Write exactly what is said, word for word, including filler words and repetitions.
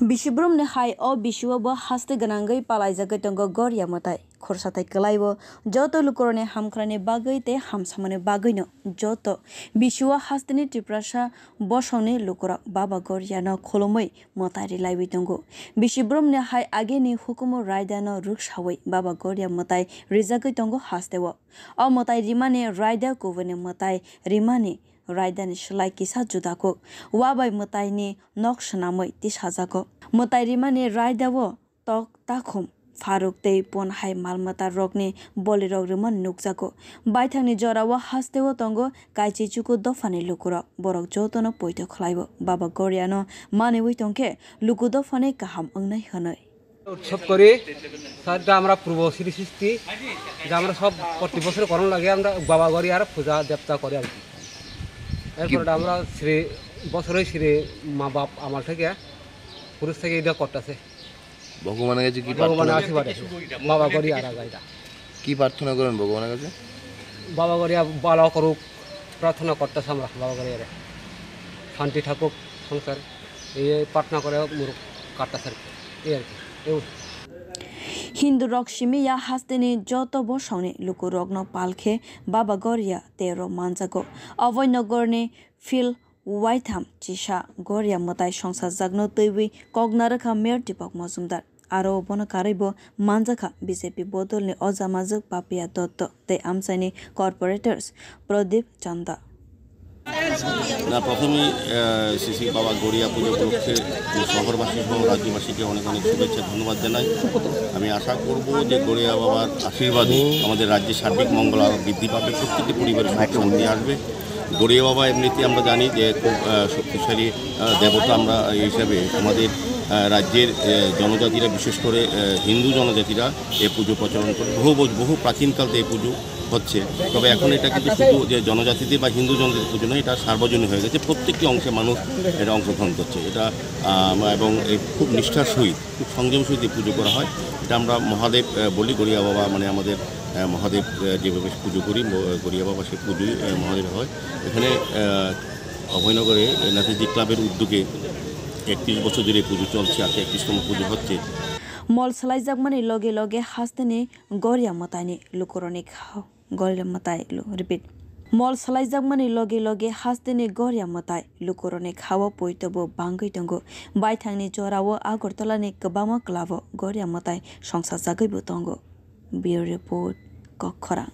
Bisibrumni hai o bisio bo haste gwnangwi palaijagwi tongo Goria mwtai. Khorsa tai kwlaibo joto lukurokni hamkhrani bagwi tei hamsamani bagwino joto bisio hasteni Tiprasa bosongni lukurok Baba Goriano khulumwi mwtai rilaiwi tongo. Bisibrumni hai agini hukumu raidano rwksawi Baba Goria mwtai rijagwi tongo hasteo. O mwtai rimani raida kubuini mwtai rimani raidani slai kisa juda kuk. Wabai mwtaini nok swnamwi tisajago. Mwtai rimani raidao tok, takhum, pharuk tei pon hai mal mata rokni bolirok rwmani nukjago. Baithangni jorao hasteo tongo kaichichuku dophani lukurok. Borok jotono poito khlaio. Baba Goriano maniwi tongkhe luku dophani kaham wngnai hwnwi. উৎসব করি, স্যার, এটা আমরা পূর্ব স্মৃতি, যে আমরা সব প্রতি বছর করণ লাগে, আমরা বাবা করি আর পূজা দেবতা করি আর কি। এরপরে আমরা শ্রী বছরে শ্রী মা বাপ আমার থেকে পুরুষ থেকে এটা করতেছে। ভগবানের কাছে কি ভগবানের প্রার্থনা? আশীর্বাদ আছে। বাবা করি আর আগে এটা। কি প্রার্থনা করেন ভগবানের কাছে? বাবা করি আর ভালো করুক, প্রার্থনা করতেছে আমরা বাবা করি আর শান্তি থাকুক সংসার, এই প্রার্থনা করে মুরুক কাটতেছে আর কি, এই আর কি। Hindu rok simi ya hasteni joto bosongni lukurokno pal khe Baba Goria tero manjago. Aboi nogorni Phil Waitham chisa Goria mwtai songsajakno twiwi kok narwkha Mayor Deepak Mojumdar. Aro bono karwibo manjakha B J P bodolni ojamajwk Papiya Dotto tei amchaini corporators Pradip Chanda. না, প্রথমেই, আহ, শ্রী শ্রী বাবা গড়িয়া পুজো উপলক্ষে যে শহরবাসী সহ রাজ্যবাসীকে অনেক অনেক শুভেচ্ছা, ধন্যবাদ জানাই। আমি আশা করব যে গড়িয়া বাবার আশীর্বাদে আমাদের রাজ্যে সার্বিক মঙ্গল আরও বৃদ্ধি পাবে, প্রত্যেকটি পরিবারে সুখ শান্তি আসবে। গড়িয়া বাবা এমনিতে আমরা জানি যে খুব, আহ, শক্তিশালী, আহ, দেবতা। আমরা এই হিসাবে আমাদের, আহ, রাজ্যের, আহ, জনজাতিরা, বিশেষ করে, আহ, হিন্দু জনজাতিরা এই পুজো প্রচলন করে। বহু বছ-, বহু প্রাচীনকাল থেকে এই পুজো হচ্ছে। তবে এখন এটা কিন্তু শুধু যে জনজাতিদের বা হিন্দু জনজাতির পুজো নয়, এটা সার্বজনীন হয়ে গেছে। প্রত্যেকটি অংশে মানুষ এটা অংশগ্রহণ করছে। এটা, আহ, এবং এই খুব নিষ্ঠার সহিত, খুব সংযম সহিত এই পুজো করা হয়। এটা আমরা মহাদেব, আহ, বলি, গড়িয়া বাবা মানে আমাদের, আহ, মহাদেব, আহ, যেভাবে পুজো করি, ম-, গড়িয়া বাবা সে পুজোই, আহ, মহাদেব হয়। এখানে, আহ, অভয়নগরে নেতাজি ক্লাবের উদ্যোগে একত্রিশ বছর ধরে এই পুজো চলছে, আজকে একত্রিশতম পুজো হচ্ছে। Mol swlaijakmani loge loge hasteni Goria mwtaini lukurokni khao Goria mwtai lu-, repeat. Mol swlaijakmani loge loge hasteni Goria mwtai lukurokni khao poitobo bangwi tongo. Baithangni jorao Agartalani kwbangma club-o Goria mwtai songsajagwibo tongo. Bureau Report, Kokkhorang.